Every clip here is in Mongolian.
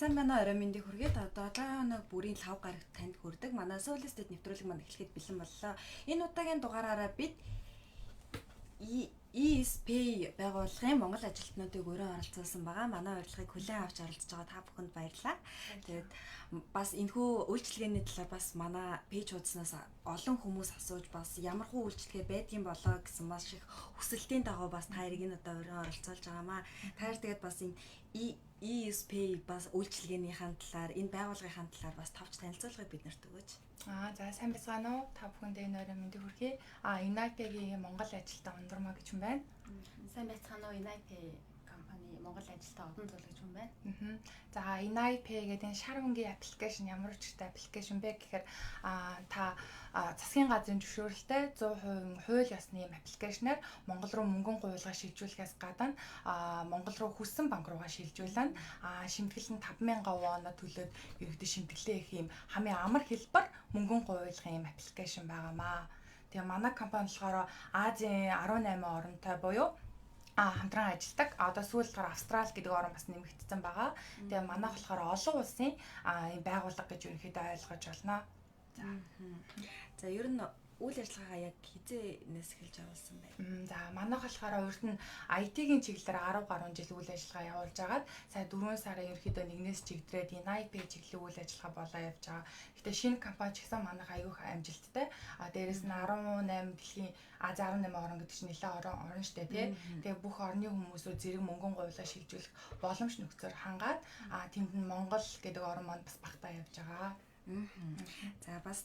Сайн байна уу, орой мэндийг хүргээд одоо 7 хоног бүрийн лав гарагт танд хүрдэг манай Soul Estate нэвтрүүлэг маань эхлэхэд бэлэн боллоо. Энэ удаагийн дугаараараа бид ESP байгууллагын Монгол ажилтнуудыг өрөө оролцуулсан байгаа. Манай урилгыг хүлээн авч оролцож байгаа та бүхэнд баярлалаа. Тэгээд бас энэхүү үйлчилгээний талаар бас манай пэйж хуудаснаас олон хүмүүс асууж бас ямар хуу үйлчилгээ байдгийн болоо гэсэн маш их хүсэлтийн дагуу бас та хоёрыг энэ удаа өрөө оролцуулж байгаамаа. Та хоёр тэгээд бас энэ ESP бас үйлчилгээнийхэн талаар, энэ байгууллагын талаар бас товч танилцуулгыг бид нарт өгөөч. За сайн байцгаана уу? Та бүхэндээ энэ орой мэндийг хүргэе. NIP-гийн Монгол ажилтан Ундурмаа гэж хүн байна. Сайн байцгаана уу? NIP компани Монгол ажилтан Одон зул гэж хүн байна. За NIP гэдэг энэ шар өнгийн аппликейшн ямар учиртай аппликейшн бэ гэхээр та засгийн газрын зөвшөөрөлтэй 100% хууль ёсны юм аппликейшнаар Монгол руу мөнгөн гуйлгаа шилжүүлэхээс гадна Монгол руу хүссэн банк руугаа шилжүүлнэ. Шимтгэл нь 5000 воно төлөөд ерөнхийдөө шимтгэлээ их юм хамгийн амар хэлбэр мөнгөн гуйлгын юм аппликейшн байгаамаа. Тэгээ манай компани болохоор Азийн 18 оронтой буюу хамтран ажилладаг. Одоо сүүлд болохоор Австрал гэдэг орн бас нэмэгдсэн байгаа. Тэгээ манайх болохоор олон улсын ийм байгууллага гэж ерөнхийдөө ойлгож байна. За ер нь үйл ажиллагаагаа яг хизээнээс эхэлж явуулсан бэ? За манайх болохоор урд нь IT-ийн чиглэлээр 10 гаруй жил үйл ажиллагаа явуулж агаад сая 4 сарын ерөнхийдөө нэгнээс чигдрээд NIP чиглэлийн үйл ажиллагаа болоо явж байгаа. Гэтэ шинэ компани ч гэсэн манайх айгүйх амжилттай. Дээрэс нь 18 дэлхийн Ази 18 орн гэдэг чинь нэлээд орон штэ тий. Тэгээ бүх орны хүмүүсүүд зэрэг мөнгөн гуйлаа шилжүүлэх боломж нөхцөөр хангаад тэнд нь Монгол гэдэг орн маань бас багтаа явж байгаа. За бас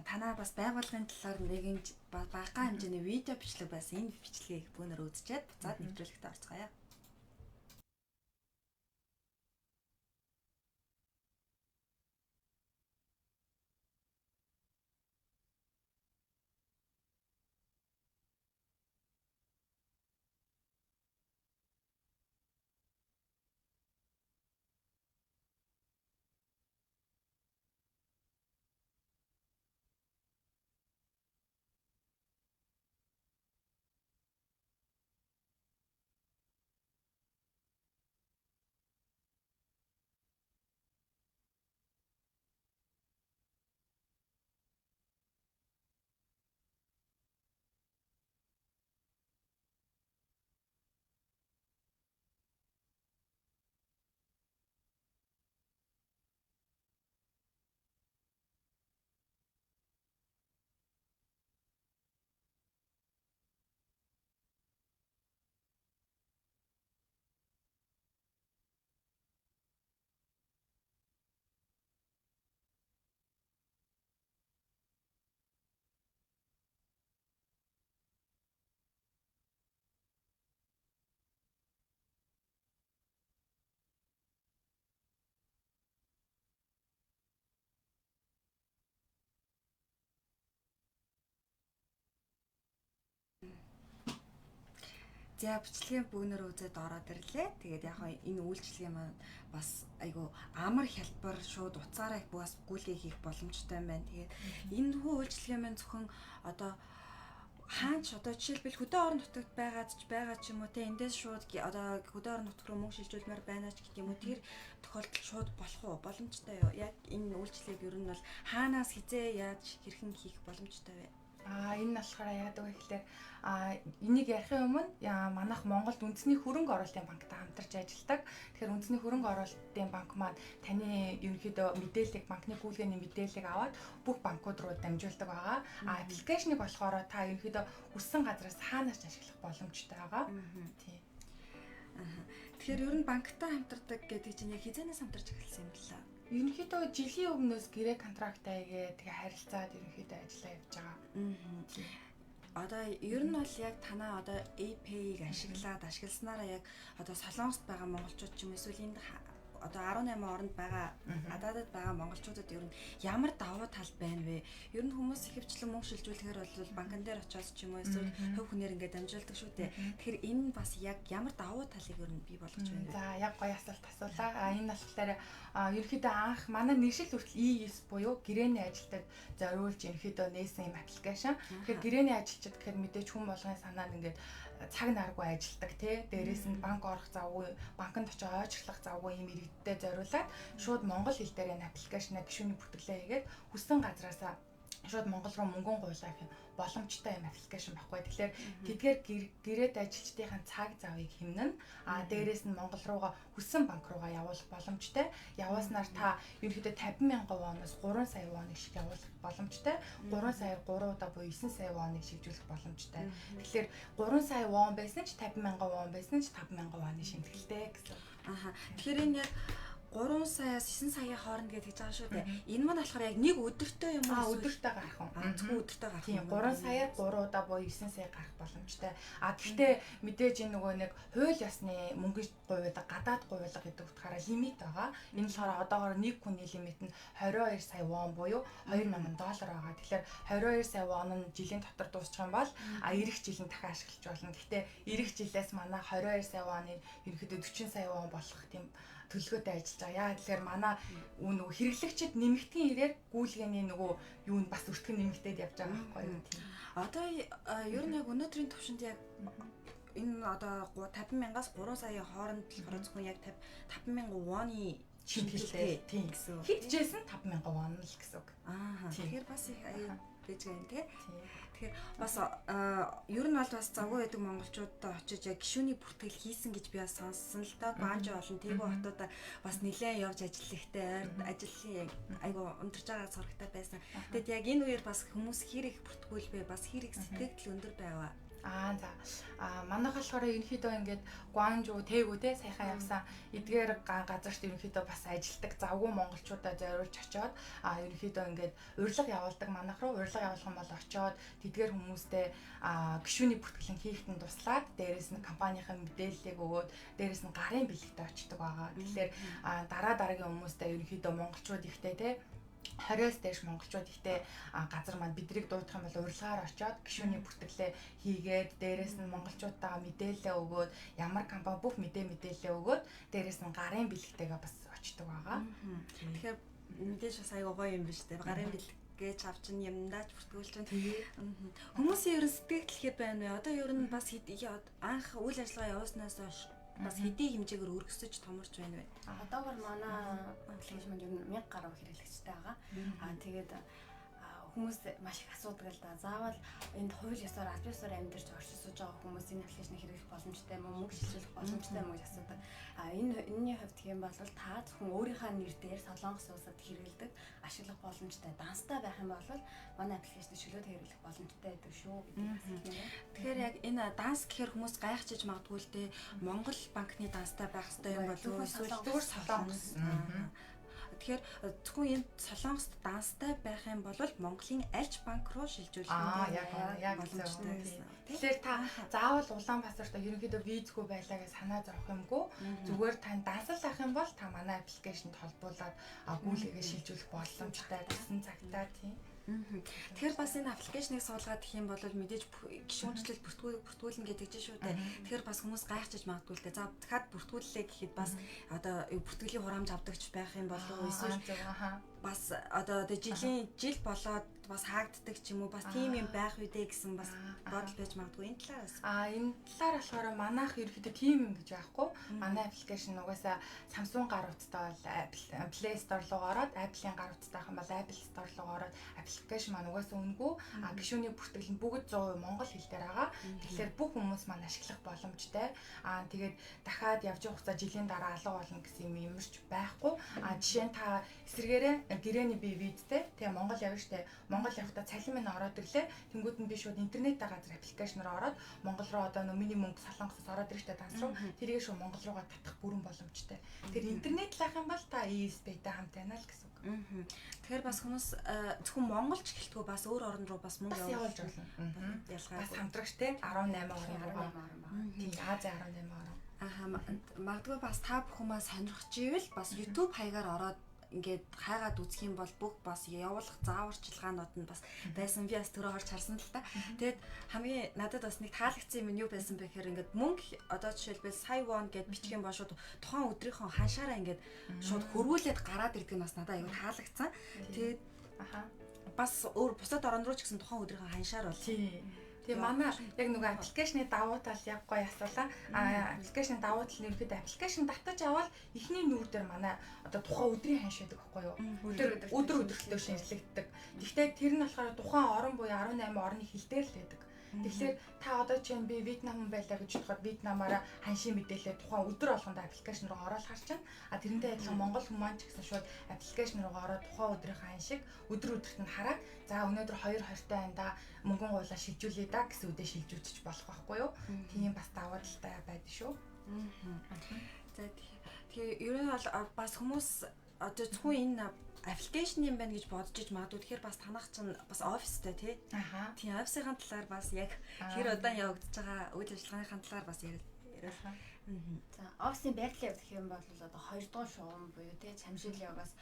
танаа бас байгууллагын талаар нэгэн бага хэмжээний видео бичлэг байсан. Энэ бичлэгийг бүүнээр үзчихэд буцаад нэвтрүүлэгтээ орцгоё. За бичлэгийн бөөнөр үзээд ороод ирлээ. Тэгээд яг энэ үйлчилгээ маань бас айгу амар хялбар шууд утсаараа бас гүйлгээ хийх боломжтой юм байна. Тэгээд энэ хүү үйлчилгээ маань зөвхөн одоо хаач одоо жишээлбэл хөдөө орон нутагт байгаад ч байгаа ч юм уу те эндээс шууд одоо хөдөө орон нутг руу мөнгө шилжүүлмээр байна ч гэх юм уу тэр тохиолдолд шууд болох уу боломжтой юу? Яг энэ үйлчлэгийг ер нь бол хаанаас хизээ яаж хэрхэн хийх боломжтой вэ? Энэ нь болохоор яадаг вэ гэхээр энийг ярихын өмнө манайх Монголд үндэсний хөрөнгө оруулалтын банктай хамтарч ажилладаг. Тэгэхээр үндэсний хөрөнгө оруулалтын банк маань таны ерөнхийдөө мэдээллийг банкны гүйлгээний мэдээллийг аваад бүх банкуд руу дамжуулдаг байгаа. Аппликейшнийг болохоор та ерөнхийдөө хүссэн газараас хаанаас ч ашиглах боломжтой байгаа. Тийм. Тэгэхээр ер нь банктай хамтардаг гэдэг чинь яг хизээнээс хамтарч эхэлсэн юм бэлээ? Ерөнхийдөө жилийн өмнөөс гэрээ контракт аягээ тэгээ харилцаад ерөнхийдөө ажиллаа явж байгаа. Одоо ер нь бол яг танаа одоо API-г ашиглаад ашигласнараа яг одоо Солонгост байгаа монголчууд ч юм эсвэл энд одоо 18 оронд байгаа адаадад байгаа монголчуудад ер нь ямар давуу тал байна вэ? Ер нь хүмүүс ихэвчлэн мөнгө шилжүүлэхээр бол банкн дээр очиос ч юм уу эсвэл хувь хүнээр ингээд дамжуулдаг шүү дээ. Тэгэхээр энэ нь бас яг ямар давуу талыг ер нь бий болгож байна вэ? За яг гоё асуулт асуулаа. Энэ болохоор ерөнхийдөө анх манай нэршил хүртэл E9 буюу гэрээний ажилтнад зориулж ерөнхийдөө нээсэн юм аппликейшн. Тэгэхээр гэрээний ажилчид гэхэд мэдээж хүн болгоны санаанд ингээд цаг наргүй ажилладаг тий. Дээрээс нь банк орох завгүй, банкнд очиж ойчрлох завгүй ийм иргэдтэй зориулаад шууд монгол хэл дээр энэ аппликейшнаа гишүүний бүртгэлээ хийгээд хүссэн газраасаа шууд Монгол руу мөнгөн гуйлаа гэх боломжтой юм аппликейшн баггүй. Тэгэхээр тэдгээр гэрээд ажилчдын цаг завыг хэмнэн, а дээрээс нь Монгол руугаа хүссэн банк руугаа явуулах боломжтой. Явуулснаар та ерөнхийдөө 50,000 воноос 3 сая воныг шиг явуулах боломжтой. 3 саяар 3 удаа буюу 9 сая воныг шигжүүлэх боломжтой. Тэгэхээр 3 сая вон байсан ч 50,000 вон байсан ч 5,000 воны шимтгэлтэй гэсэн. Аха. Тэгэхээр энэ яг 3 саяас 9 саяын хооронд гэж хэлж байгаа шүү дээ. Энэ маань болохоор яг нэг өдөртөө юм уу? Өдөртөө гарах юм. Зөвхөн өдөртөө гарах юм. Тийм, 3 саяар 3 удаа буюу 9 сая гарах боломжтой. А гэхдээ мэдээж энэ нөгөө нэг хууль ёсны мөнгө гуйвалга, гадаад гуйвалга гэдэг утгаараа лимит байгаа. Энэ болохоор одоогоор нэг хүний лимит нь 22 сая вон буюу 2000 доллар байгаа. Тэгэхээр 22 сая вон нь жилийн дотор дуусчих юм бол а ирэх жил нь дахин ашиглаж болно. Гэхдээ ирэх жилээс манай 22 сая воны ерөнхийдөө 40 сая вон болох тийм төлөвлөгөөтэй ажиллаж байгаа. Яа тэгэхээр манай нөгөө хэрэглэгчид нэмэгдэн ирээр гүйлгээний нөгөө юу нь бас өртгөн нэмэгдээд явж байгаа байхгүй юу? Тийм. Одоо ер нь яг өнөөдрийн төвшөнд яг энэ одоо 50,000-аас 3 саяын хооронд болохоор зөвхөн яг 50,000 воны шимтгэлтэй тийм гэсэн. Хитжсэн 5,000 вон л гэсэн үг. Аа. Тэгэхээр бас их аяа байж байгаа юм тий. Тэгэхээр бас ер нь бол бас завгүй байдаг монголчуудад очиж яг гишүүний бүртгэл хийсэн гэж би бас сонссон л доо. Гуанжи болон Тэгүү хотуудаа бас нэлээд явж ажиллахтай, ажлын айгу унтарч байгаа сурагтай байсан. Тэгэд яг энэ үеэр бас хүмүүс хэр их бүртгүүл бэ? Бас хэр их сэтгэгдэл өндөр байваа. Аа за. А манайх болохоор ерөнхийдөө ингээд Гуанжуу, Тэгүү те саяхан явсан эдгээр газарт ерөнхийдөө бас ажилтдаг завгүй монголчуудаа зориулж очиод а ерөнхийдөө ингээд урилга явуулдаг. Манайх руу урилга явуулах юм бол очиод тэдгээр хүмүүстэй гишүүний бүртгэл хийхэд нь туслаад дээрээс нь компанийн мэдээллийг өгөөд дээрээс нь гарын бэлэгтэй очдог байгаа. Тэгэхээр дараа дараагийн хүмүүстэй ерөнхийдөө монголчууд ихтэй те 20-оос дээш монголчууд ихтэй газар маань бидрийг дуудах юм бол урилгаар очиод гишүүний бүртгэлээ хийгээд дээрээс нь монголчуудтайгаа мэдээлэлээ өгөөд ямар компани бүх мэдээлэлээ өгөөд дээрээс нь гарын бэлэгтэйгээ бас очдог байгаа. Тэгэхээр мэдээж бас айгүй гоё юм биш үү? Гарын бэлэг гэж авчин юмдаач бүртгүүлж чинь. Хүмүүсийн ерөн сэтгэл хэр байна вэ? Одоо ер нь бас анх үйл ажиллагаа явуулснаас хойш бас хэдий хэмжээгээр өргөсөж томорч байна вэ? Одоогор манай аппликейшн маань ер нь 1000 гаруй хэрэглэгчтэй байгаа. Аа тэгээд хүмүүс маш их асуудаг л да. Заавал энд хууль ёсоор, аль бие ёсоор амьдарч оршиж сууж байгаа хүмүүс энэ аппликейшнийг хэрэглэх боломжтой юм уу, мөнгө шилжүүлэх боломжтой юм уу гэж асуудаг. А энэний хувьд гэх юм бол та зөвхөн өөрийнхөө нэр дээр Солонгос улсад хэрэглэдэг, ашиглах боломжтой, данстай байх юм бол манай аппликейшнийг чөлөөт хэрэглэх боломжтой байдаг шүү гэдгийг хэлмээр байна. Тэгэхээр яг энэ данс гэхээр хүмүүс гайхчихж магадгүй л дээ. Монгол банкны данстай байх хэрэгтэй юм болов уу? Эсвэл зүгээр Солонгос. Тэгэхээр зөвхөн энэ Солонгост данстай байх юм бол Монголын альч банк руу шилжүүлэх яг боломжтой гэсэн. Тэгэхээр та заавал Улаанбаатарт ерөнхийдөө визгүй байлаа гэж санаа зовох юмгүй. Зүгээр тань дансал авах юм бол та манай аппликейшнд холбуулад гүйлгээгээ шилжүүлэх боломжтой гэсэн цагтаа тийм. Тэгэхээр бас энэ аппликейшнийг суулгаад гэх юм бол мэдээж гишүүнчлэл бүртгүүлнэ гэдэг чинь шүү дээ. Тэгэхээр бас хүмүүс гайхчихж магадгүй л дээ. За дахиад бүртгүүллээ гэхэд бас одоо бүртгэлийн хураамж авдагч байх юм болов уу? Эсвэл бас одоо жилийн жил болоод бас хаагддаг ч юм уу, бас тийм юм байх үү дээ гэсэн бас бодол байж магадгүй. Энэ талаар бас энэ талаар болохоор манайх ерөөхдөө тийм юм гэж байхгүй. Манай аппликейшн угаасаа Samsung гар утастай бол Apple Play Store руу ороод, Apple-ийн гар утастай байх юм бол Apple Store руу ороод аппликейшн маань угаасаа үнэгүй. А гишүүний бүртгэл нь бүгд 100% монгол хэл дээр байгаа. Тэгэхээр бүх хүмүүс маань ашиглах боломжтой. А тэгээд дахиад явж байгаа хугацаа жилийн дараа алга болно гэсэн юм юмэрч байхгүй. А жишээ нь та эсрэгээрээ гэрээний бие визтэй тэгээ Монгол явна штэ. Монгол явахдаа цалин минь ороод ирлээ. Тэнгүүд нь би шууд интернетээ газар аппликейшн руу ороод Монгол руу одоо нөө миний мөнгө Солонгосоос ороод ирэх штэ данс руу. Тэрийг шууд Монгол руугаа татах бүрэн боломжтой. Тэр интернет лах юм бол та ESP-тэй хамт байна л гэсэн үг. Тэгэхээр бас хүмүүс зөвхөн монголч гэлтгүй бас өөр орн руу бас мөнгө явуулж болно. Ялгаагүй. Бас хамтрагч те 18 орн руугаа. Тийм, Азийн 18 орн. Аха, магадгүй бас та бүхэн маань сонирхож ивэл бас YouTube хаягаар ороод ингээд хайгаад үзэх юм бол бүх бас явуулах зааварчилгаанууд нь бас байсан. Би бас түрүү орж харсан л та. Тэгээд хамгийн надад бас нэг таалагдсан юм нь юу байсан бэ гэхээр ингээд мөнгө одоо жишээлбэл сая вон гэд бичих юм бол шууд тухайн өдрийнхөө ханшаараа ингээд шууд хөрвүүлээд гараад ирдэг нь бас надад аюу таалагдсан. Тэгээд бас өөр бусад орн руу ч гэсэн тухайн өдрийнхөө ханшаар бол тийм. Тийм, манай яг нөгөө application ы давуу тал яг гоё асуулаа. Application ы давуу тал нь ерөнхийдөө application татаж аваад эхний нүүр дээр манай одоо тухайн өдрийн ханш байдаг байхгүй юу? Өдөр өдөртөө шинжлэгддэг. Гэхдээ тэр нь болохоор тухайн орон буюу 18 орны хэл дээр л байдаг. Тэгэхээр та одоо чинь би Вьетнам хүн байлаа гэж бодоход Вьетнамаараа ханшийн мэдээлэлээ тухайн өдөр болгонд application руу оруулахар чинь тэрнтэй адилхан Монгол хүмүүс маань ч гэсэн шууд application руу ороод тухайн өдрийн ханшиг өдөр өдөрт нь хараад за өнөөдөр 2:20-тай байна да, мөнгөн гуйлаа шилжүүлье да гэсэн үдэ шилжүүлчих болох байхгүй юу? Тийм бас давуу талтай байдаг шүү. За, тэгэхээр ер нь бол бас хүмүүс одоо зөвхөн энэ application юм байна гэж бодож иж магадгүй. Тэгэхээр бас танах чинь бас офистай, тий? Аха. Тийм, офисын талаар бас яг хэр удаан явагдаж байгаа үйл ажиллагааныхаа талаар бас яриад. За, офисын байрлалын явдал гэх юм бол одоо 2 дугаар шугам буюу тий Чамшил йогаас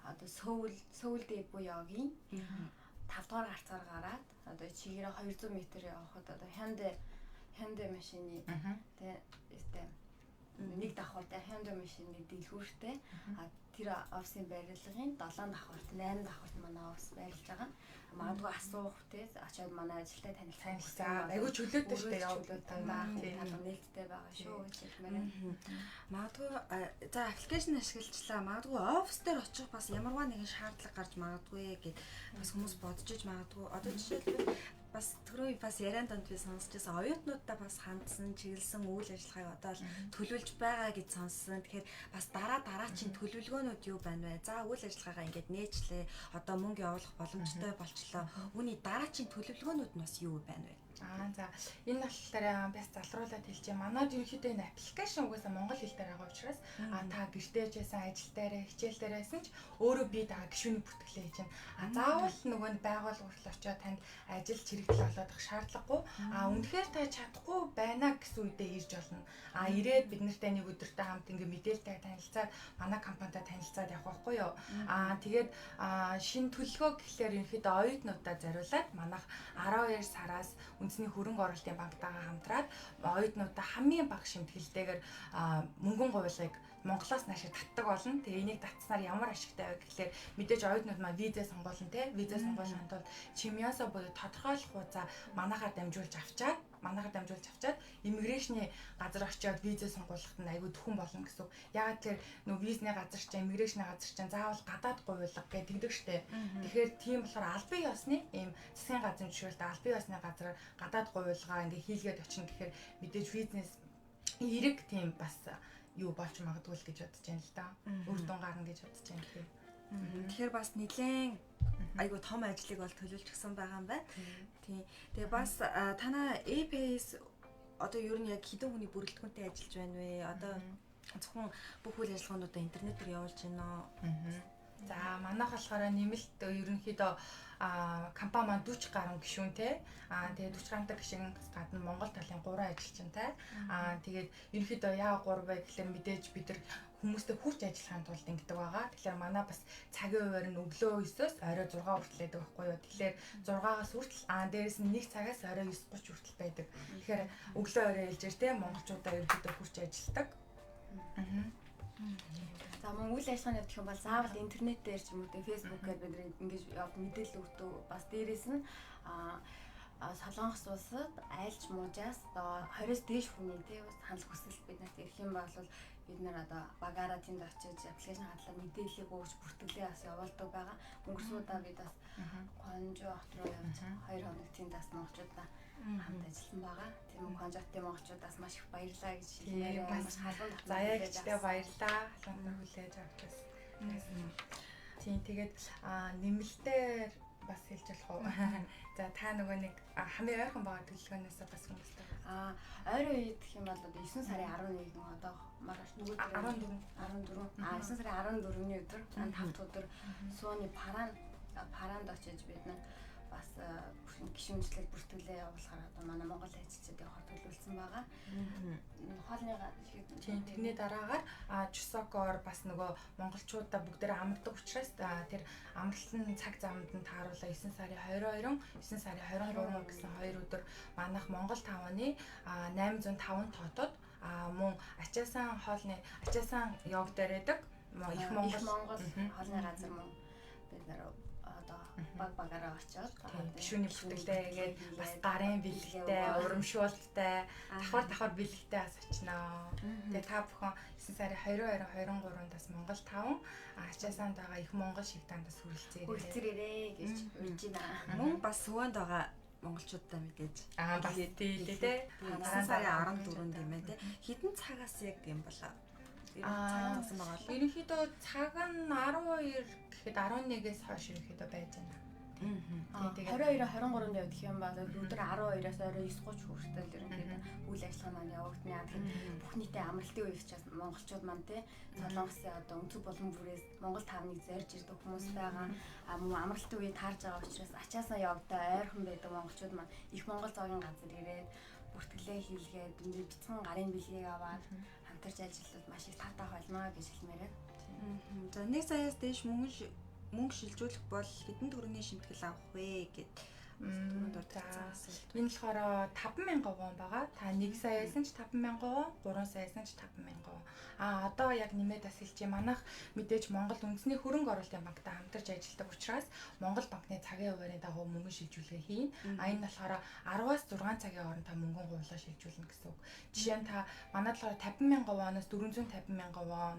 одоо Сөүл Дэбү йогийн 5 дугаар гарцаар гараад одоо чигээрээ 200 м явхад одоо Hyundai машины тий нэг давхартай Hyundai машины дэлгүүртэй, тэр офисын байрлалын 7 давхарт, 8 давхарт манай офис байрлаж байгаа. Магадгүй асуух те, очиод манай ажилтай танилцах. Айгүй чөлөөтэй шүү дээ, яваад дандаа тийм нээлттэй байгаа шүү гэж хэлмээр байна. Магадгүй за application ашиглажлаа. Магадгүй офис дээр очих бас ямарваа нэгэн шаардлага гарч магадгүй гэд бас хүмүүс бодож иж магадгүй. Одоо жишээлбэл бас түрүү бас яриан донд би сонсч байсан, оюутнуудаа бас хандсан, чиглэсэн үйл ажиллагааг одоо л төлөвлөж байгаа гэж сонссон. Тэгэхээр бас дараа дараачийн төлөвлөгөөнүүд юу байна вэ? За, үйл ажиллагаагаа ингээд нээчлээ. Одоо мөнгө явуулах боломжтой болчлоо. Үүний дараачийн төлөвлөгөөнүүд нь бас юу байна вэ? За, энэ болохоор бас залруулад хэлчихье. Манад ерөнхийдөө энэ application угаасаа монгол хэл дээр байгаа учраас та гэртээ ч байсан, ажил дээрээ, хичээл дээр байсан ч өөрөө бие дагаа гишүүний бүртгэлээ хийж байна. Заавал нөгөө нь байгууллага хүртэл очиод танд ажил чирэгдэл олоод авах шаардлагагүй. Үнэхээр та чадахгүй байна гэсэн үедээ ирж болно. Ирээд бид нартай нэг өдөртөө хамт ингээ мэдээлэлтэй танилцаад, манай компанитай танилцаад явах байхгүй юу? Тэгээд шинэ төлөвлөгөө гэхлээр ерөнхийдөө оюутнуудаа зориулаад манайх 12 сараас үндэсний хөрөнгө оруулалтын банктайгаа хамтраад оюутнуудаа хамгийн бага шимтгэлтэйгээр мөнгөн гуйлгыг Монголоос наашаа татдаг болно. Тэгээ энийг татснаар ямар ашигтай вэ гэхлээр мэдээж оюутнууд маань визээ сонгуулна те. Визээ сонгуулахын тулд чимьясо буюу тодорхойлох хугацаа манайхаар дамжуулж авчаад immigration ы газар очиод визээ сонгуулахад нь айгүй төхөн болно гэсэн үг. Яагаад тэр нөө визний газар чинь, immigration ы газар чинь заавал гадаад гуйлга гэдэг тэгдэг штэ. Тэгэхээр тийм болохоор албан ёсны ийм засгийн газрын зөвшөөрөлтөй албан ёсны газар гадаад гуйлгаа ингээ хийлгээд очино гэхээр мэдээж визнес эрэг тийм бас юу болж магадгүй л гэж бодож байна л да. Үр дүн гарна гэж бодож байна тийм. Тэгэхээр бас нэлээд айгүй том ажлыг бол төлөвлөчихсөн байгаа юм байна. Тийм. Тэгээ бас танаа APS одоо ер нь яг хэдэн хүний бүрэлдэхүүнтэй ажиллаж байна вэ? Одоо зөвхөн бүх үйл ажиллагаануудаа интернетээр явуулж байна уу? За, манайх болохоор нэмэлт ерөнхийдөө компани маань 40 гаруй гишүүнтэй. Тэгээд 40 гаруйтай гишүүнээс гадна Монгол талын 3 ажилчинтай. Тэгээд ерөнхийдөө яа 3 вэ гэхлээр мэдээж бид нар хүмүүстэй хурц ажиллахын тулд ингэдэг байгаа. Тэгэхээр манай бас цагийн хуваар нь өглөө 9-өөс орой 6 хүртэл байдаг байхгүй юу. Тэгэхээр 6-аас хүртэл дээрэс нь 1 цагаас орой 9:30 хүртэл байдаг. Тэгэхээр өглөө орой ээлжээр те монголчуудаа ерөнхийдөө хурц ажилладаг. За, мөн үйл ажиллагааны явдал гэх юм бол заавал интернет дээр ч юм уу Facebook-ээр бид нар ингэж явд мэдээлэл өгдөг. Бас дээрэс нь Солонгос улсад айлч муужаас одоо 20-с дээш хүний тий санал хүсэл бид нарт ирэх юм бол бид нар одоо багаараа тэнд очиж application хадлаа мэдээллийг өгч бүртгэлээ бас явуулдаг байгаа. Өнгөрсөн удаа бид бас Кванжу хот руу явж 2 хоног тэнд бас монголчуудаа хамт ажилласан байгаа. Тийм, Кванжутын монголчуудаас маш их баярлалаа гэж хэлмээр байна. Маш халуун заяа гэжтэй баярлалаа. Халуун хүлээж авчихсан. Тийм, тэгээд нэмэлтээр бас хэлж болох уу? За, та нөгөө нэг хамгийн ойрхон байгаа төлөвлөгөөнөөс бас хүмүүстэй. Ойрын үед гэх юм бол одоо 9 сарын 11-нд одоо маргааш нөгөө 14 9 сарын 14-ний өдөр 5 дахь өдөр Сууны Паранд очиж бид нар бас гишүүнчлэл бүртгэлээ явуулахаар одоо манай Монгол ажилчид явахар төлөвлөсөн байгаа. Хоолны тийм, тэрний дараагаар Чусокоор бас нөгөө монголчуудаа бүгдээрээ амардаг учраас тэр амралтын цаг замд нь тааруулаа 9 сарын 22, 9 сарын 23 гэсэн 2 өдөр манайх Монгол таваны 805 тоотод мөн Ачаасан хоолны Ачаасан йог дээр байдаг их Монгол хоолны газар мөн бид нар одоо Баг багаараа очиод гишүүний бүртгэлээ гээд бас гарын бэлэгтэй, урамшуулттай, давхар давхар бэлэгтэй бас очноо. Тэгээ та бүхэн 9 сарын 22, 23-нд бас Монгол 5 Ачаасанд байгаа их Монгол шигтаанд бас хүрэлцээрээ гэж урьж байна. Мөн бас Суванд байгаа монголчуудаа мэдээж. Бас тийлээ те. 9 сарын 14-нд юм байна те. Хэдэн цагаас яг юм болоо? Цаг тасан байгаа л. Ерөнхийдөө цаг нь 12 гэхэд 11-ээс хойш ерөнхийдөө байж байна. Тэгээд 22 23-нд явах юм бол өдөр 12-оос орой 9:30 хүртэл ерөнхийдөө үйл ажиллагаа маань явагдана. Тэгэхээр бүх нийтээ амралтын үе учраас монголчууд маань те Солонгосын одоо өнцөг булан бүрээс Монгол таавныг зорж ирдэг хүмүүс байгаа. А мөн амралтын үе таарж байгаа учраас ачаасаа явдаа ойрхон байдаг монголчууд маань их Монгол зоогийн газар ирээд бүртгэлээ хийлгээд бяцхан гарын бэлгийг аваад хамтарч ажиллавал маш их таатай болно гэж хэлмээр байна. За 1 саяас дээш мөнгө шилжүүлэх бол хэдэн төгрөгийн шимтгэл авах вэ гэд түрүүнд дурдсан асуулт. Энэ болохоор 5,000 вон байгаа. Та 1 саяасан ч 5,000 вон, 3 саяасан ч 5,000 вон. А одоо яг нэмээд бас хэлчихье. Манайх мэдээж Монгол үндэсний хөрөнгө оруулалтын банктай хамтарч ажилладаг учраас Монгол банкны цагийн хуваарийн дагуу мөнгө шилжүүлгээ хийн. А энэ болохоор 10-аас 6 цагийн хооронд та мөнгөн гуйлаа шилжүүлнэ гэсэн үг. Жишээ нь та манайд болохоор 50,000 воноос 450,000 вон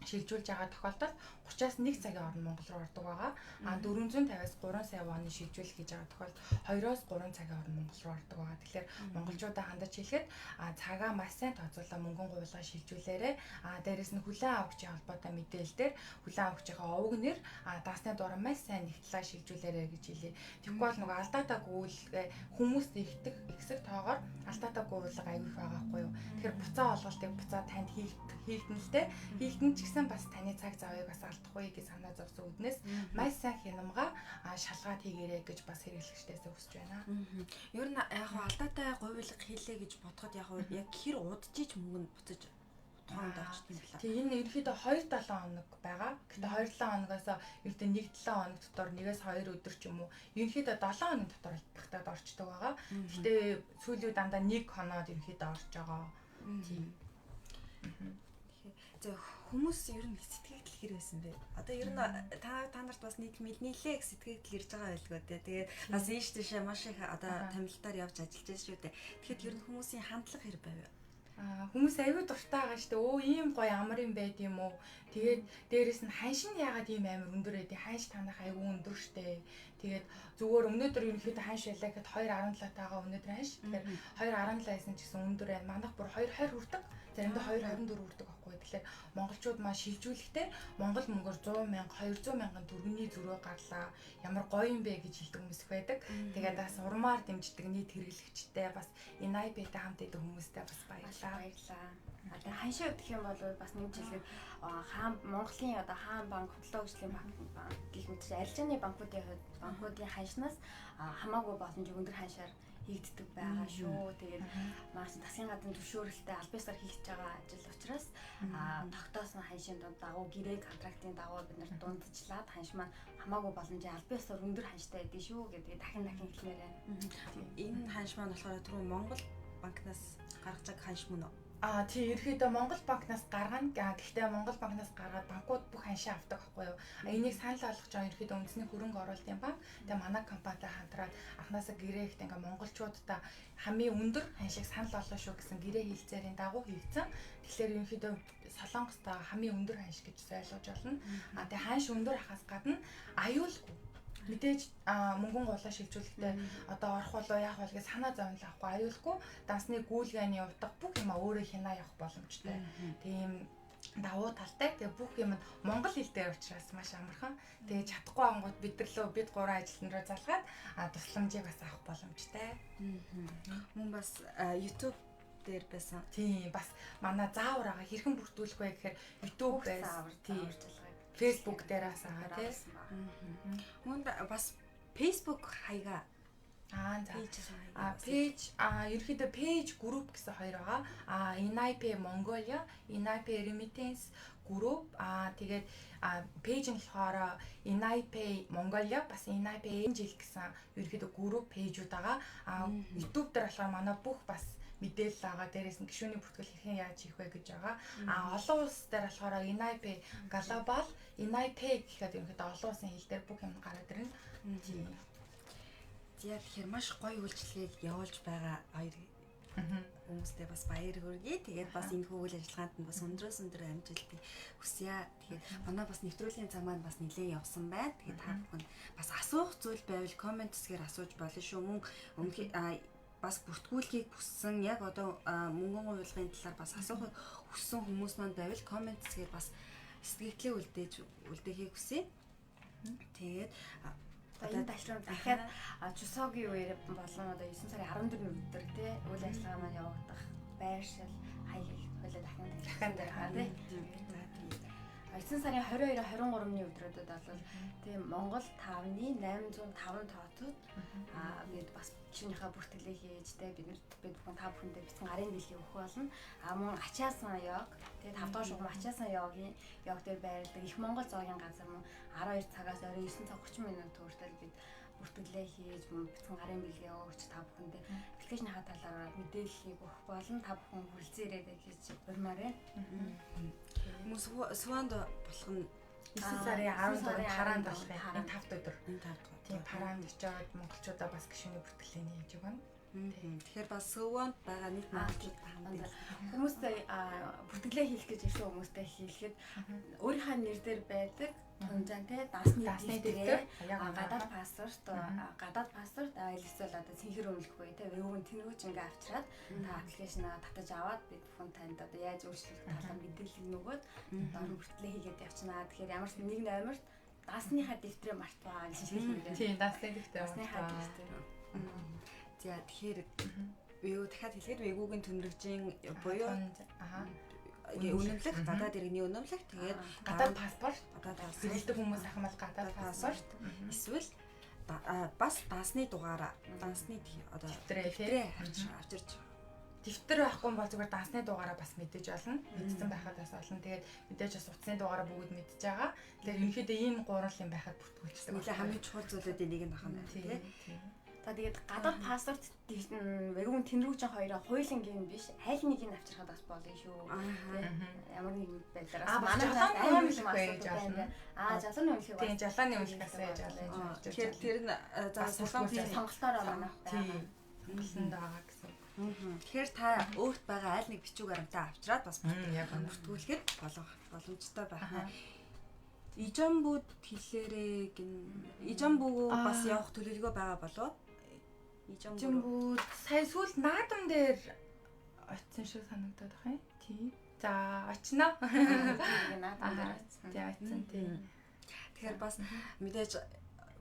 шилжүүлж байгаа тохиолдолд 30-аас 1 цагийн хооронд Монгол руу ордог байгаа. А 450-аас 3 сая воны шилжүүлэх хийж байгаа тохиолдолд 2-оос 3 цагийн хооронд Монгол руу ордог байгаа. Тэгэхээр монголчуудаа хандаж хэлэхэд цагаа маш сайн тооцоолоо мөнгөн гуйлгаа шилжүүлээрэ. А дээрэс нь хүлээн авагчийн холбоотой мэдээлэл дээр хүлээн авагчийнхаа овог нэр даасны дугаар маш сайн нэгтлээ шилжүүлээрэ гэж хэлье. Тэгэхгүй бол нөгөө алдаатай гүйлгээ хүмүүст ихдэг ихсэг тоогоор алдаатай гуйлга аягүй их байгаа байхгүй юу. Тэгэхээр буцаа олголтыг буцаа танд хийгдэн л дээ. Хийгдэн ч гэсэн бас таны цаг завыг бас алдахгүй гэж санаа зовсон үднээс маш сайн хянамга шалгаад хийгээрэй гэж бас хэрэглэгчдээс хүсэж байна. Ер нь яг алдаатай гуйлга хийлээ гэж бодоход яг яг хэр удажиж мөнгө нь буцаж тухайд орчт юм бэлээ. Тийм энэ ерөнхийдөө 2-7 хоног байгаа. Гэтэ 2-7 хоногоос ердөө 1-7 хоног дотор 1-ээс 2 өдөр ч юм уу ерөнхийдөө 7 хоногийн дотор багтаад орчдөг байгаа. Гэтэ сүүлийн дандаа 1 хоноод ерөнхийдөө орж байгаа. Тийм. За хүмүүс ер нь сэтгэгдэл хэр байсан бэ? Одоо ер нь та нарт бас нийлээ их сэтгэгдэл ирж байгаа байлгүй дээ. Тэгээд бас ийш тийшээ маш их одоо тамилтаар явж ажиллаж байсан шүү дээ. Тэгэхэд ер нь хүмүүсийн хандлага хэр байв? Хүмүүс аюу дуртай байгаа шүү дээ. Өө ийм гоё амар юм байд юм уу? Тэгээд дээрэс нь ханш нь яагаад ийм амар өндөр байдیں۔ Ханш танах аюу өндөр штэ. Тэгээд зүгээр өнөөдөр ерөнхийдөө ханш байлаа гэхэд 2.17 тагаа өнөөдөр ханш. Тэгэхээр 2.17 байсан ч гэсэн өндөр байна. Манайх бүр 2.20 хүрдэг. Заримдаа 2.24 хүрдэг байхгүй. Тэгэхээр монголчууд маань шилжүүлэхдээ монгол мөнгөөр 100 мянга, 200 мянган төгрөгийн зөрөө гарлаа. Ямар гоё юм бэ гэж хэлдэг хүмүүс их байдаг. Тэгээд бас урмаар дэмждэг нийт хэрэглэгчтэй бас NIP-тэй хамт идэг хүмүүстэй бас баярлалаа. Баярлалаа. Тэгээ ханшаа гэх юм бол бас нэг жилгээд хаан Монголын одоо хаан банк, хөдөлгөөн хөгжлийн банк гэх мэт арилжааны банкуудын хувьд банкуудын ханшнаас хамаагүй боломж өндөр ханшаар хийгддэг байгаа шүү. Тэгээд маш засгийн газрын зөвшөөрөлтэй аль биесээр хийж байгаа ажил учраас тогтоосон ханшийн дагуу гэрээ контрактын дагуу бид нар дундчлаад ханш маань хамаагүй боломжийн аль биесээр өндөр ханштай байдгийг шүү гэдгийг дахин дахин хэлмээр байна. Энэ ханш маань болохоор түрүү Монгол банкнаас гаргаж байгаа ханш мөн үү? Тийм ерөөхдөө Монгол банкнаас гаргана. Гэхдээ Монгол банкнаас гаргаад банкуд бүх ханшаа авдаг байхгүй юу? Энийг санал болгож байгаа ерөөхдөө үндэсний хөрөнгө оруулалтын банк. Тэгээ манай компанитай хамтраад анхнаасаа гэрээ ихтэй ингээ монголчуудаа хамгийн өндөр ханшийг санал болгоно шүү гэсэн гэрээ хэлцээрийн дагуу хийгдсэн. Тэгэхээр ерөнхийдөө Солонгостой хамгийн өндөр ханш гэж ойлгож байна. Тэгээ ханш өндөр ахаас гадна аюулгүй мэдээж мөнгөн гулаа шилжүүлэхдээ одоо орох болоо яах бол гэж санаа зовнил авахгүй аюулгүй дансны гүйлгээний утга бүх юма өөрөө хянаа явах боломжтой. Тийм давуу талтай. Тэгээ бүх юм нь монгол хэл дээр учраас маш амархан. Тэгээ чадахгүй ангууд бид нар лөө бид гурван ажилтан руу залгаад тусламжийг бас авах боломжтой. Мөн бас YouTube дээр байсан. Тийм бас манай заавар байгаа хэрхэн бүртгүүлэх вэ гэхээр YouTube байсан. Тийм. Facebook дээрээс аа тий. Мөн бас Facebook хаягаа. За. Page ерөнхийдөө page group гэсэн хоёр байгаа. NIP Mongolia, NIP Remittance group. Тэгээд page нь болохоор NIP Mongolia бас NIP Angel гэсэн ерөнхийдөө group page-үүд байгаа. YouTube дээр болохоор манай бүх бас мэдээлэл байгаа. Дээрээс нь гишүүний бүртгэл хэрхэн яаж хийх вэ гэж байгаа. А олон улс дээр болохоор NIP Global NIP гэхэд ерөнхийдөө олон улсын хэл дээр бүх юм гараад ирнэ. Тийм. За тэгэхээр маш гоё үйлчилгээг явуулж байгаа хоёр хүмүүстэй бас баяр хүргэе. Тэгээд бас энэ үйл ажиллагаанд нь бас өндрөөс өндөр амжилтыг хүсье. Тэгээд манай бас нэвтрүүлгийн цаг маань бас нэлээд явсан байна. Тэгээд та бүхэн бас асуух зүйл байвал коммент хэсгээр асууж болно шүү. Мөн өмнө бас бүртгүүлэхийг хүссэн яг одоо мөнгөн гуйлгын талаар бас асуухыг хүссэн хүмүүс маань байвал коммент хэсгээр бас сэтгэлдээ үлдээж үлдээхийг хүсье. Тэгээд одоо энэ ташрам дахиад Чусогийн үеэр болон одоо 9 сарын 14-ний өдөр тий үйл ажиллагаа маань явагдах байршил хаягийг хойлоо дахин дахин тий. 9 сарын 22 23-ны өдрүүдэд бол тий Монгол 5-ны 805 тоотод бид бас гишүүнийхээ бүртгэлээ хийж тий бид бүхэн та бүхэндээ бяцхан гарын дэлхий өгөх болно. А мөн Ачаасан йог тий 5 дугаар шугам Ачаасан йогийн йог дээр байрладаг их Монгол зоогийн газар мөн 12 цагаас орой 9 цаг 30 минут хүртэл бид бүртгэлээ хийж мөн бяцхан гарын бэлгээ өгч та бүхэндээ аппликейшнийхаа талаар мэдээллийг өгөх болно. Та бүхэн хүрэлцэн ирээрэй гэж урьмаар байна. Мөн Суванд болох нь 9 сарын 14-нд Паранд болох юм. Энэ 5 өдөр. Энэ 5 өдөр. Тийм Паранд очиод монголчуудаа бас гишүүний бүртгэлээ хийж өгнө. Тэгэхээр бас Суванд байгаа нийт монголчууд хамт хүмүүстэй бүртгэлээ хийх гэж ирсэн хүмүүстэй хэлэхэд өөрийнхөө нэр дээр байдаг тунжаан те дансны дэвтэр, гадаад паспорт, эсвэл одоо цэнхэр өмнөх буюу те вэвэн тэнрүүч ингээ авчираад та аппликейшнаа татаж аваад бид бүхэн танд одоо яаж өөрчлөх талаар мэдээлэл нөгөөд дор бүртгэлээ хийгээд явчихнаа. Тэгэхээр ямар ч нэг номерт дансныхаа дэвтрээ мартваа гэж хэлмээр. Тийм, дансны дэвтэр мартваа. За тэгэхээр юу дахиад хэлэхэд вэгүүгийн түнрэгжийн буюу үнэмлэх, гадаад иргэний үнэмлэх, тэгээд гадаад паспорт, бэлдэг хүмүүс ах юм бол гадаад паспорт, эсвэл бас дансны дугаараа, дансны одоо дэвтрээ авчирч дэвтэр байхгүй бол зүгээр дансны дугаараа бас мэдэж болно. Мэдсэн байхад бас олон. Тэгээд мэдээж бас утасны дугаараа бүгд мэдж байгаа. Тэгэхээр ерөнхийдөө ийм гурван юм байхад бүртгүүлчихдэг. Нэлээ хамгийн чухал зүйлүүдийн нэг нь байна тий. За тэгээд гадаад паспорт вэгүүн тэнрүүжин хоёроо хуйлангийн биш аль нэг нь авчирхад бас болно шүү. Ямар нэгэн байдлаар бас манай амар юм асуудал байна. Жалааны үнэлэх бас. Тийм, жалааны үнэлэх бас яаж болно. Тэгэхээр тэр нь за солонгосын сонголтоороо манайх байгаа. Сонголтонд байгаа гэсэн. Тэгэхээр та өөрт байгаа аль нэг бичиг баримтаа авчираад бас бүртгүүлэхэд боломжтой байх нь. Ижамбуд хэлээрээ гин Ижамбуг бас явах төлөвлөгөө байгаа болов уу? Ижамбуд сая сүүл наадам дээр очсон шиг санагдаад байх юм. Тийм. За очно. Наадам дээр очсон. Тийм очсон тийм. Тэгэхээр бас мэдээж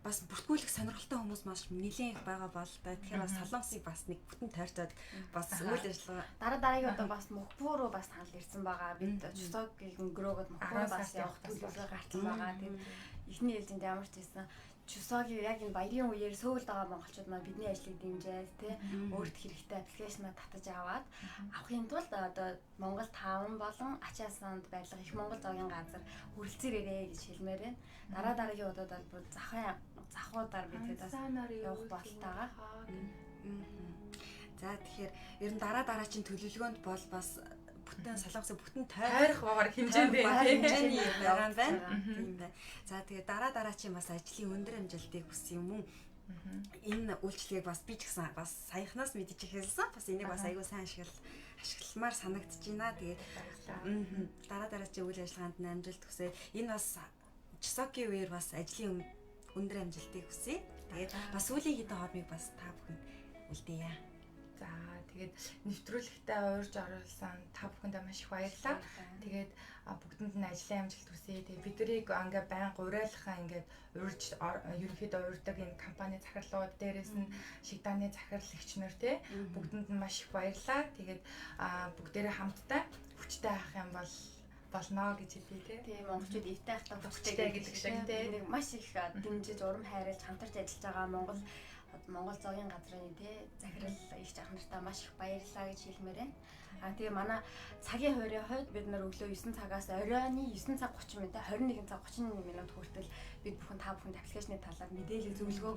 бас бүртгүүлэх сонирхолтой хүмүүс маш нэлээд их байгаа бол та. Тэгэхээр бас Солонгосыг бас нэг бүтэн тойрцоод бас үйл ажиллагаа дараа дараагийн одоо бас Мөхбүү рүү бас санал ирсэн байгаа. Бид Чусогийг өнгөрөөгд Мөхбүү бас явах төлөвлөгөө гарсан байгаа. Тэгээд эхний ээлжинд ямар ч байсан Чусогийн яг энэ баярын үеэр Сөүлд байгаа монголчууд маань бидний ажлыг дэмжиж тий өөрт хэрэгтэй аппликейшнаа татаж аваад авахын тулд одоо Монгол 5 болон Ачаасанд байрлах их Монгол зоогийн газар хүрэлцэн ирээрэй гэж хэлмээр байна. Дараа дараагийн удаад бол бүр захуудаар бид хэд бас явах бодолтойгоо. За тэгэхээр ер нь дараа дараачин төлөвлөгөөнд бол бас бүтэн Солонгосын бүтэн тойрох бавар хэмжээнд хэмжээний байгаа юм байна. Тийм байна. За тэгээ дараа дараачин бас ажлын өндөр амжилтыг хүсье юм уу? Энэ үйлчлэгийг бас би ч гэсэн бас саяхнаас мэдчих эхэлсэн. Бас энийг бас айгүй сайн ашигламаар санагдаж байна. Тэгээд дараа дараачин үйл ажиллагаанд нь амжилт хүсье. Энэ бас Чусоки үеэр бас ажлын өндөр амжилтыг хүсье. Тэгээд бас сүүлийн хэдэн хормыг бас та бүхэнд үлдээе. За тэгээд нэвтрүүлэгтээ урьж оруулсан та бүхэндээ маш их баярлалаа. Тэгээд бүгдэнд нь ажлын амжилт хүсье. Тэгээд биднийг ингээ байнга уриалхаа ингээд урьж ерөнхийдөө урьдаг энэ компани захирлууд дээрээс нь Шигдааны захирал эгчнэр те бүгдэнд нь маш их баярлалаа. Тэгээд бүгдээрээ хамтдаа хүчтэй авах юм бол болно гэж хэлье те. Тийм монголчууд эвтэй байхдаа хүчтэй гэдэг шиг те. Нэг маш их дэмжиж урам хайрлаж хамтарч ажиллаж байгаа Монгол зоогийн газрын тий захирал их ах нартаа маш их баярлалаа гэж хэлмээр байна. А тэгээ манай цагийн хувирын хувьд бид нар өглөө 9 цагаас оройн 9 цаг 30 минут 21 цаг 31 минут хүртэл бид бүхэн та бүхэнд аппликейшны талаар мэдээлэл зөвлөгөө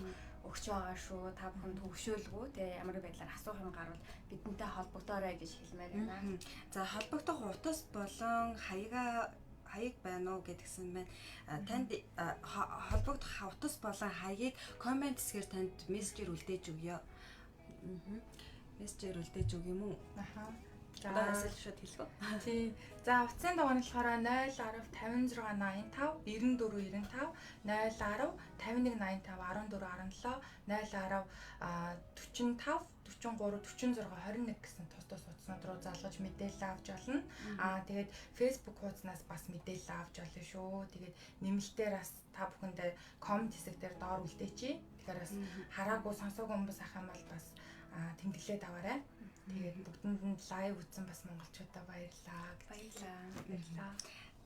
өгч байгаа шүү. Та бүхэн төвшөөлгөө тэгээ ямар байдлаар асуух юм гарвал бидэнтэй холбогдоорой гэж хэлмээр байна. За холбогдох утас болон хаяг байна уу гэдгсэн байна. Танд холбогдох утас болон хаягийг comment хэсгээр танд мессежээр үлдээж өгье. Мессежээр үлдээж өгье юм уу? Аха. За асуулт шууд хэлэх үү? Тий. За утасны дугаар нь болохоор 0 10 56 85 94 95 0 10 51 85 14 17 0 10 45 43 46 21 гэсэн тус тус утаснууд руу залгаж мэдээлэл авч олно. Тэгээд Facebook хуудаснаас бас мэдээлэл авч олно шүү. Тэгээд нэмэлтээр бас та бүхэндээ comment хэсэг дээр доор үлдээчихье. Тэгэхээр бас хараагүй сонсоогүй хүмүүс ах юм бол бас тэмдэглээд аваарай. Тэгээд бүгдэнд нь live үзсэн бас монголчуудаа баярлалаа. Баярлалаа. Баярлалаа.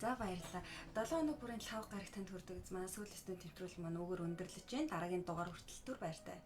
За баярлалаа. 7 хоног бүрийн лав гараг танд хүрдэг. Манай сүүлийн тэмтрүүл маань үүгээр өндөрлөж байна. Дараагийн дугаар хүртэл түр баяртай.